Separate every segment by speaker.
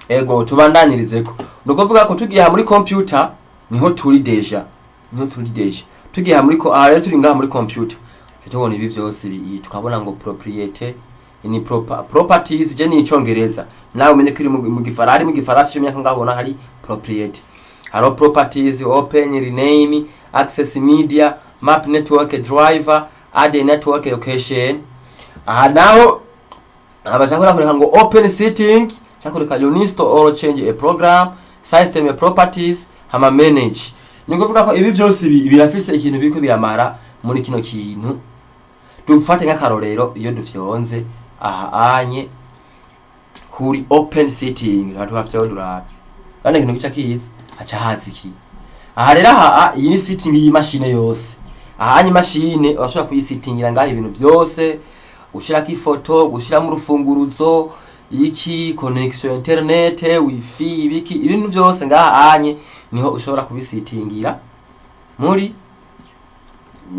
Speaker 1: Ego, tubandanyirizeko. Ni ukuvuga ko tugiye aha muri computer, niho turi déjà, niho turi déjà. Tugiye aha muri ko, aha rero turi ngaha muri computer, tubona ibi vyose tukabona ngo propriété ni properties. Je ni icongereza, nawe umenye ko iri mu gifaransa, ari mu gifaransa. Cyo myaka ngaho ubona hari propriété, hariho properties, open, rename, access media, map network driver, add a network location. Aha naho abashaka kureka ngo open setting, cyangwa kureka uninstall or change a program, system properties, hama manage. Ni ukuvuga ko ibi byose ibi birafise ikintu biriko biramara muri kino kintu. Dufate nk'akarorero, iyo dufyonze aha anye kuri open setting, reka tuhafyonde urabe kandi ikintu gica kiza, haca haza iki aha rero. Aha iyi ni setting y'imashine yose. Aha anye imashine urashobora kuyisitingira ngaha ibintu byose, gushirako ifoto, gushiramo urufunguruzo, iki, connection internet, wifi, ibiki, ibintu byose ngaha anye niho ushobora kubisitingira muri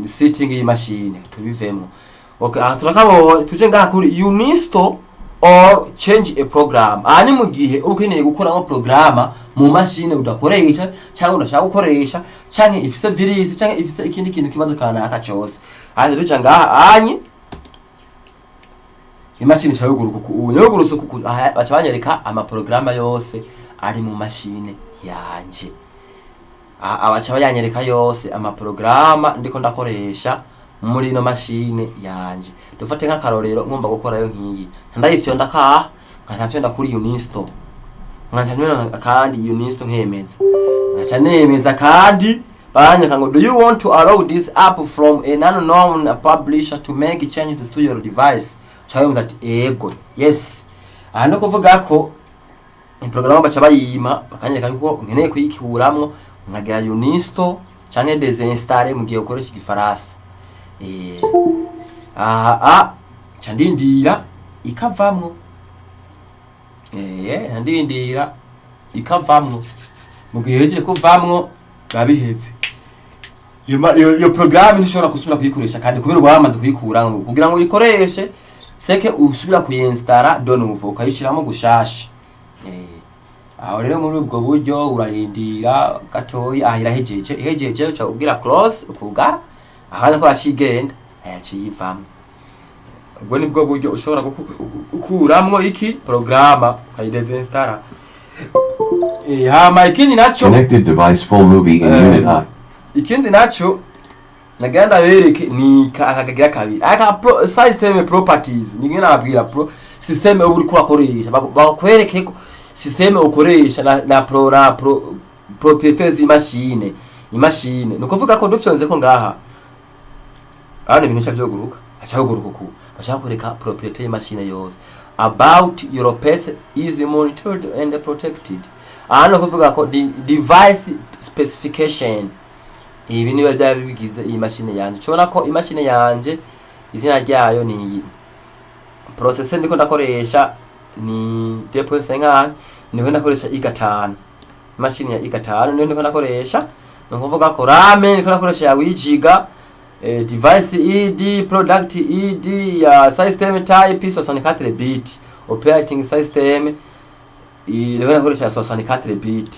Speaker 1: setting y'imashine. Tubivemo. Okay, aha turakabonye. Tuje ngaha kuri uninstall or change a program. Aha ni mu gihe uba ukeneye gukuramo programa mu mashine udakoresha, cyangwa udashaka gukoresha, canke ifise virus, canke ifise ikindi kintu kibazo kanaka cyose. Aha duca ngaha anye, imashini ica yuguruka uku. Ubu yugurutse uku, aha baca banyereka amaporogaramu yose ari mu mashine yanje. Aha baca bayanyereka yose, amaporogaramu ndiko ndakoresha muri ino mashine yanje. Dufate nk'akarorero, ngomba gukorayo nk'iyi, ndayifyonda kaha, nkaca mfyonda kuri uninstall, nkaca nywena kandi uninstall, nkemeza, nkaca nemeza kandi. Baranyereka ngo "Do you want to allow this app from an unknown publisher to make change to your device?" Ca wemeza ati ego, yes. Aha no kuvuga ko porogaramu baca bayima, bakanyereka yuko nkeneye kuyikuramwo, nkagira uninstall canke désinstaller mu gihe ukoresha igifaransa. Aha a ca ndindira ikavamwo. Ndindira ikavamwo. Mu gihe ihejeje kuvamwo, biba biheze. Iyo porogaramu ntishobora gusubira kuyikoresha kandi, kubera uba wamaze kuyikuramwo. Kugira ngo uyikoreshe, seke usubira kuyinsitara de nouveau, ukayishiramo gushasha. Aho rero muri ubwo buryo urarindira gatoyi. Aha irahejeje. Ihejeje, uca ubwira close, ukugara. Ahandi ko yacigenda, yaciye ivamwo. Ubwo nibwo buryo ushobora gukuramwo iki porogaramu, ukayidezinstara. Hama ikindi naco
Speaker 2: Connected device full movie in Unit I.
Speaker 1: Ikindi naco nagira ndabereke ni aka kagira kabiri, aka system properties. Ni ngene nababwira pro system uba uriko urakoresha, bakwereke ko system ukoresha na propriété z'imashine. Imashine, ni ukuvuga ko dufyonze ko ngaha hano, ibintu bica vyoguruka, haca huguruka uku, bashaka kwereka propriété y'imashine yose. About your PC is monitored and protected. Aha ni ukuvuga ko device specification, ibi niba byaba bigize iyi mashine yanje. Ushobora ko imashine yanje izina ryayo ni iyi, processor ndiko ndakoresha ni 2.5, ndiko ndakoresha i5, imashini ya i5 niyo ndiko ndakoresha. Ni ukuvuga ko RAM ndiko ndakoresha ya 8 giga, device ID, product ID ya system type 64 bit, operating system ndiko ndakoresha 64 bit.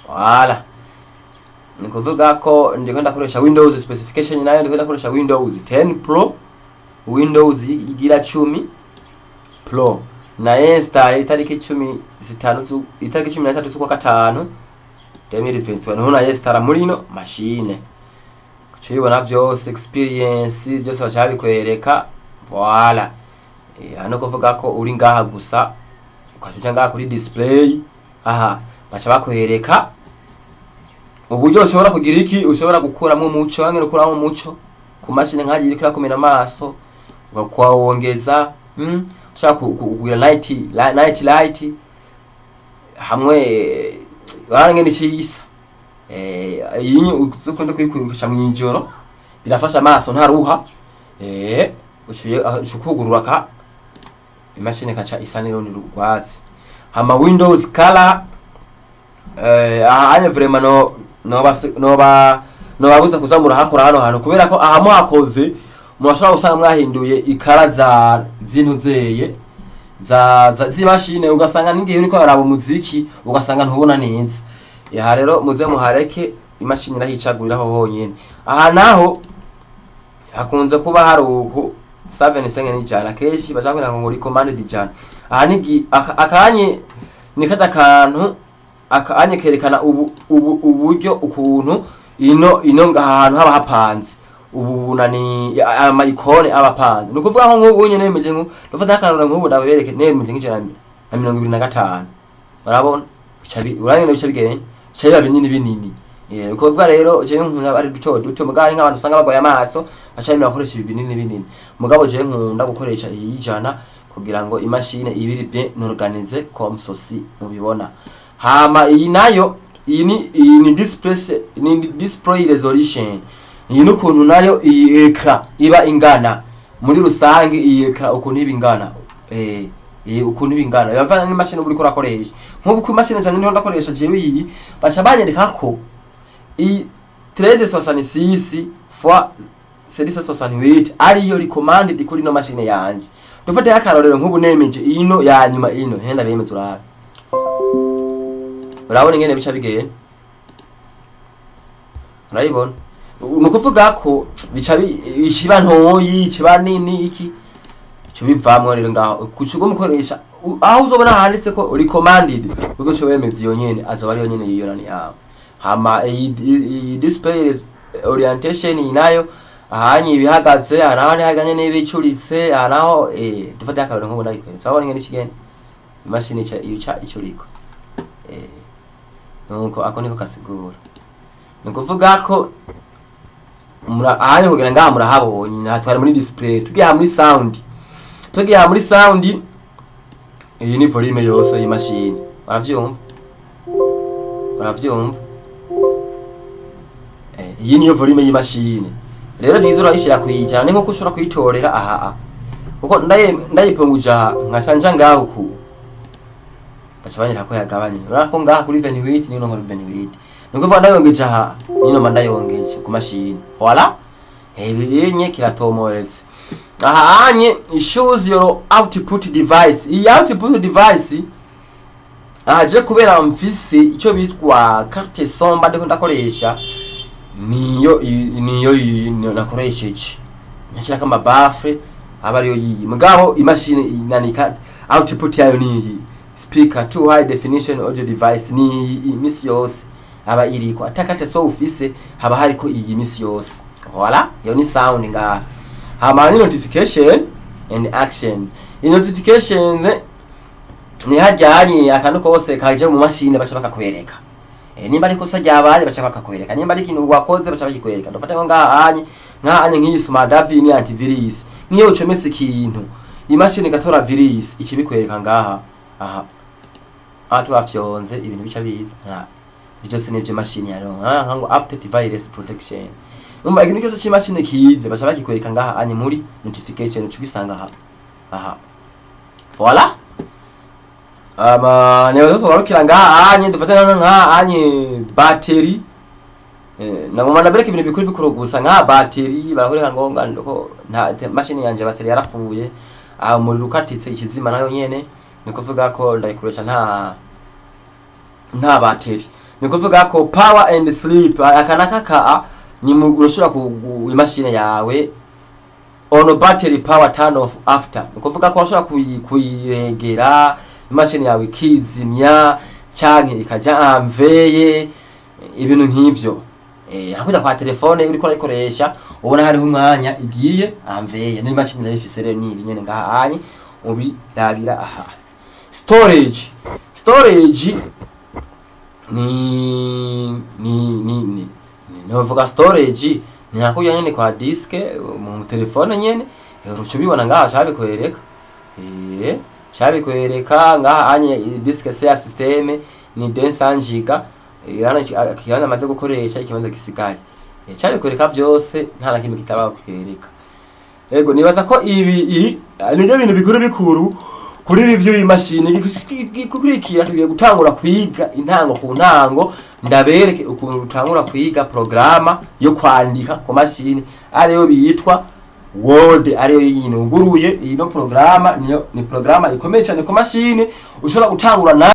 Speaker 1: Voilà, ni kuvuga ko ndiko ndakoresha Windows specification, nayo ndiko ndakoresha Windows 10 Pro, Windows igira 10 Pro, na install itariki 15 itariki 13 z'ukwa gatanu 2021, niho na install muri ino machine. Uca ubibona vyose, experience byose baca babikwereka. Voilà. Hano kuvuga ko uri ngaha gusa, ukaca uja ngaha kuri display, aha baca bakwereka uburyo ushobora kugira iki, ushobora gukuramo umuco, hamwe gukuramo umuco ku mashini nkagiye iriko irakumena amaso, ukawongeza, ushaka kugira night light hamwe barangene icisa iyi uzokunda kuyikoresha mw'ijoro, birafasha amaso ntaruha. Uciye ukugurura ka imashini, kaca isa n'irundi rwatsi. Hama Windows color, aha anye vraiment no noba noba nobabuza kuza murahakora hano hantu, kubera ko aha muhakoze murashobora gusanga mwahinduye ikara za zintu zeye. za z'imashine, ugasanga n'igihe uriko araba umuziki ugasanga ntubona neza. Aha rero muze muhareke, imashini irahicaguriraho honyene. Aha naho hakunze kuba hari uku 75 n'ijana, kenshi baca kugira ngo recommanded 100. Aha ni akanye, ni kata kantu akanye kerekana ubu uburyo ukuntu ino ngaha hantu haba hapanze, ubu bunani ama icônes aba apanze. Ni ukuvuga ko nk'ubu nyene nemeje, nku ndafata akarorero nk'ubu ndabereke, nemeje nk'125, urabona bica urabona bica bigenda, bica biba binini binini. Ukuvuga rero jewe nkunda ari duto duto, mugabo hari nk'abantu usanga bagoye amaso, baca bemera gukoresha ibi binini binini, mugabo jewe nkunda gukoresha iyi 100 kugira ngo imashine ibe iri bien organisée comme ceci mubibona. Hama iyi nayo, iyi ni display, ni display resolution. Iyi ni ukuntu nayo iyi écran iba ingana muri rusange, iyi écran ukuntu iba ingana, iyi ukuntu iba ingana bivana n'imashini uba uriko urakoresha. Nk'ubu ku imashini zanje niho ndakoresha jewe iyi, baca banyereka ko iyi 1366 fois 768 ariyo recommanded kuri no mashine yanje. Dufate akarorero nk'ubu nemeje ino ya nyuma, ino henda bemeze, urabe, urabona ingene bica bigenda, urabibona. Ni ukuvuga ko bica ikiba ntoyi, ikiba nini, iki ico bivamwo rero ngaho kuca umukoresha aho uzobona handitse ko recommanded, uzoca wemeza iyo nyene, azoba ariyo nyene yiyo nani yawe. Hama iyi display orientation, iyi nayo ahanye ibihagaze, hari aho ntihaganye n'ibicuritse, hari aho dufate akarorero nk'ubu ndabikweretse, urabona ingene ikigenda, imashini ica ica icuriko. Nuko ako niko kasigura. Ni ukuvuga ko ahanye kugira ngaha murahabonye, aha twari muri display. Tugiye aha muri sound, tugiye aha muri sound, iyi ni volume yose y'imashini, uravyumva, uravyumva. Iyi niyo volume y'imashini. Rero vyiza urayishira kwijana, ni nkuko ushobora kuyitorera aha aha, kuko ndayipunguje aha nkaca nja ngaho ku baca banyereka ko yagabanye. Urabona ko ngaha kuri 28, nino kuri 28, ni ukuvuga ndayongeje aha, nino mba ndayongeje ku mashini. Voilà, ibi binye kiratomoretse. Aha anye choose your output device. Iyi output device aha, je kubera mfise icyo bitwa carte son mba ndiko ndakoresha, niyo iyi nakoresheje, nkashyirako ama baffles aba ariyo yiyi. Mugabo imashini inanika output yayo ni iyi speaker to high definition audio device, ni iyi imisi yose aba iriko ata carte son ufise, haba hariko iyi imisi yose. Voilà, iyo ni sound ngaha. Hama ni notification and actions. I notifications ni hajyanye akantu kose kaje mu mashini baca bakakwereka. Nimba ari ikosa ryabaye baca bakakwereka, nimba ari ikintu wakoze baca bakikwereka. Ndafata nko ngaha anye, ngaha anye nk'iyi Smart Davi ni antivirus. Nk'iyo ucometse ikintu imashini igatora virus, ikibikwereka ngaha. Aha twafyonze ibintu bica biza, nta byose nivyo mashini yaronka nka ngo update virus protection. Umva, ikintu cyose c'imashini kize baca bakikwereka ngaha anye muri notification, uca ugisanga aha aha. Voilà. Ama niba tugarukira ngaha anye, dufate nka anye battery. Nagomba ndabereka ibintu bikuru bikuru gusa. Nka battery barakwereka ngo ko nta mashini yanje battery yarapfuye, aho umuriro ukatitse ikizima nayo nyene. Ni kuvuga ko ndayikoresha nta battery. Ni kuvuga ko power and sleep, aka naka ni mu urashobora ku imashini yawe on battery power turn off after. Ni kuvuga ko urashobora kuyiregera imashini yawe ikizimya canke ikaja en veille, ibintu nk'ivyo. Hakurya kwa telefone uriko urayikoresha ubona hariho umwanya igiye en veille, n'imashini nayo ifise rero nibi nyene ngaha anye ubirabira aha. Storage ni novuga storage ni hakurya nyene kwa disque mu telefone nyene, uca ubibona ngaha cabikwereka. Cabikwereka ngaha anye disque C ya système ni 200 giga. Hano ikibanza amaze gukoresha, ikibanza gisigaye. Cabikwereka vyose, nta na kimwe kitaba kwereka. Ego, nibaza ko ibi nivyo bintu bikuru bikuru kuri review y'imashini. Gikurikira tugiye gutangura kwiga intango ku ntango, ndabereke ukuntu dutangura kwiga porogaramu yo kwandika ku mashini, ariyo bitwa Word, ariyo yinuguruye. Iyi no porogaramu niyo ni porogaramu ikomeye cyane ku mashini ushobora gutangura na